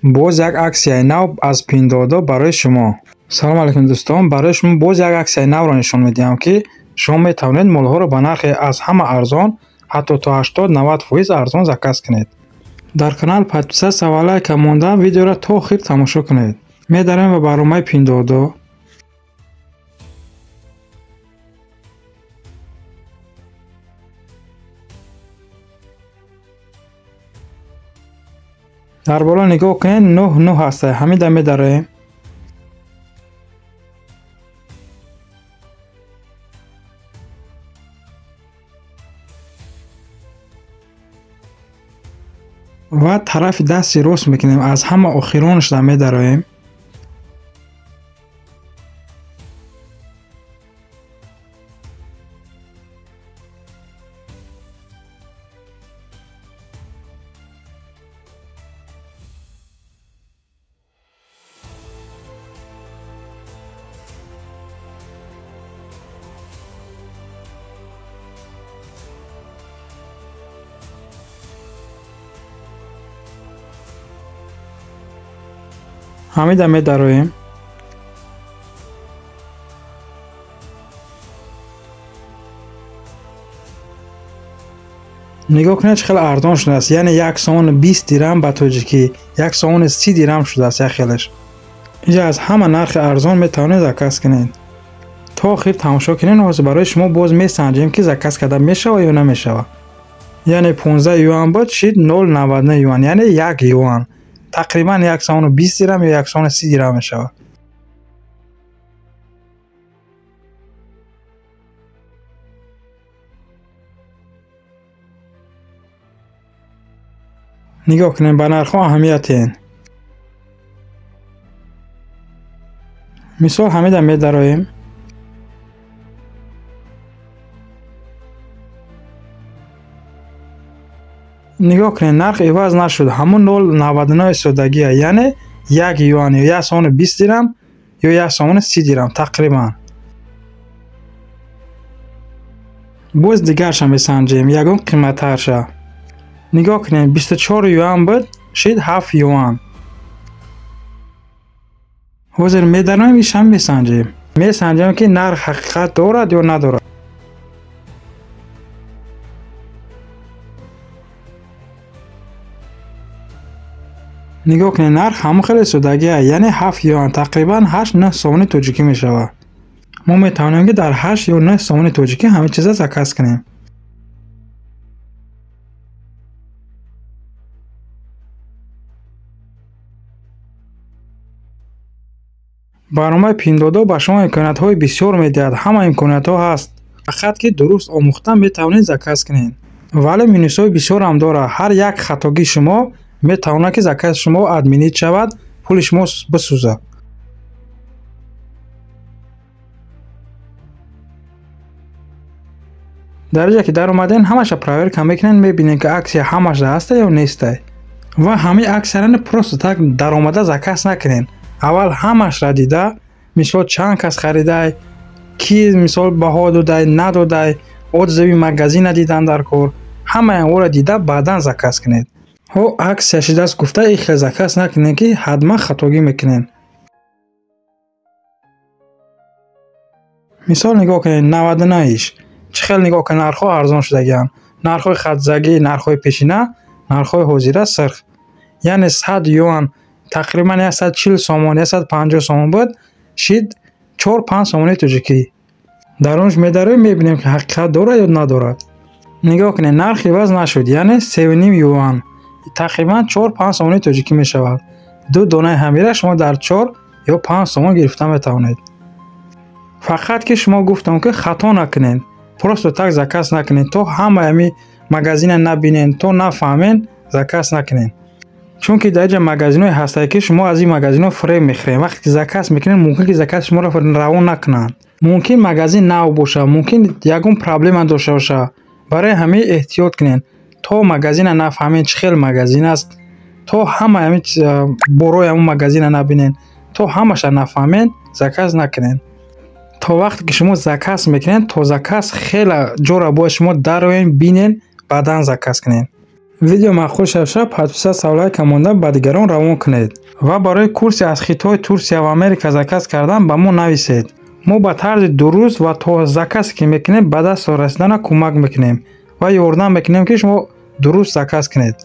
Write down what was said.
Боз як аксияи нав аз Пиндуодуо барои шумо. Салом алейкум дӯстон, барои шумо боз як аксияи навро нишон медиҳам, ки шумо метавонед молҳоро ба нархи аз ҳама арзон, ҳатто то 80-90% арзон заказ кунед. Дар канал подписаться ва лайка монда видеоро то охир тамошо кунед. Медарем ба барномаи Пиндуодуо. Дар боло нигоҳ кунед, 9-9 ҳаста. Ҳамида медароем. Ва тарафи дасти рост мекунем, аз ҳама охиронашда медароем. Ҳамида медароем. Нигоҳ кунед, чӣ хеле арзон шудааст. Яъне 1 сомон 20 дирам ба тоҷикӣ, 1 сомон 30 дирам шудааст як хелаш. Инҷа аз ҳама нархи арзон метавонед заказ кунед. То охир тамошо кунед, ҳозир барои шумо боз месанҷем, ки заказ карда мешава ё намешава. Яъне 15 юан буд, шид 0,99 юан, яъне 1 юан. Тақрибан 1 сомон 20 дирам ё 1 сомон 30 дирам мешавад. Нигоҳ кунед, ба нархҳо аҳамият диҳед. Мисол ҳамида медароем. Нигоҳ кунед, нарх иваз нашуд, ҳамон 0,99 содагия, яъне 1 юан ё 1 сомон 20 дирам ё 1 сомон 30 дирам тақрибан. Боз дигарша месанҷем, ягон қиматтарша. Нигоҳ кунед, 24 юан буд, шид 7 юан. Ҳозир медароем, ишам месанҷем. Месанҷем, ки нарх ҳақиқат дорад ё надорад. Нигоҳ кунед, нарх ҳамон хеле содагия, яъне 7 юан, тақрибан 8-9 сомони тоҷикӣ мешавад. Мо метавонем, ки дар 8 ё 9 сомони тоҷикӣ ҳамин чиза заказ кунем. Барномаи Пиндуодуо ба шумо имкониятҳои бисёр медиҳад, ҳама имкониятҳо ҳаст. Фақат ки дуруст омӯхта метавонед заказ кунед. Вале минусҳои бисёрам дорад. Ҳар як хатогии шумо метавонад, ки закази шумо админит шавад, пули шумо бисӯзад. Дар ҷое ки даромаден, ҳамаша проверка мекунед, мебинед, ки аксия ҳамаша ҳаста ё неста. Ва ҳамаи аксияро просто так даромада заказ накунед. Аввал ҳамашра дида, мисол чанд кас харидай, ки мисол баҳо додай, надодай, отзыви магазина дидан дар кор, ҳамаи онро дида баъдан заказ кунед. Ҳо аксия шидааст гуфта ихел заказ накунед, ки ҳатман хатогӣ мекунед. Мисол нигоҳ кунед, 99 иш. Чӣ хел нигоҳ кунед, нархҳо арзон шудагианд. Нархҳои хатзагӣ, нархҳои пешина, нархҳои ҳозира сирх. Яъне 100 юан тақрибан 140 сомон, 150 сомон буд, шид 4-5 сомони тоҷикӣ. Дар онш медароем, мебинем, ки ҳақиқат дорад ё надорад. Нигоҳ кунед, нарх иваз нашуд, яъне 3,5 юан. Тақрибан 4-5 сомони тоҷикӣ мешавад. Ду донаи ҳамира шумо дар 4 ё 5 сомон гирифта метавонед. Фақат ки шумо гуфтам, ки хато накунед, просто так заказ накунед, то ҳамаи ҳами магазина набинед, то нафаҳмед, заказ накунед. Чунки дар инҷа магазинҳое ҳастанд, ки шумо аз ин магазинҳо фиреб мехӯред. Вақте ки заказ мекунед, мумкин ки закази шуморо равон накунанд. Мумкин магазин нав бошад, мумкин ягон проблема дошта бошад. Барои ҳамин эҳтиёт кунед, то магазина нафаҳмед, чӣ хел магазин аст, то ҳамаи ҳамин борои ҳамон магазина набинед, то ҳамаша нафаҳмед, заказ накунед. То вақте ки шумо заказ мекунед, то заказ хеле ҷора бояд шумо дароед, бинед, баъдан заказ кунед. Видео маъқул шавша, подписаться, лайка монда, ба дигарон равон кунед ва барои курси аз Хитой, Турсия ва Америка заказ кардан ба мо нависед. Мо ба тарзи дуруст ва то заказе ки мекунем, ба даст расидана кӯмак мекунем ва ёрдам мекунем, ки шумо дуруст заказ кунед.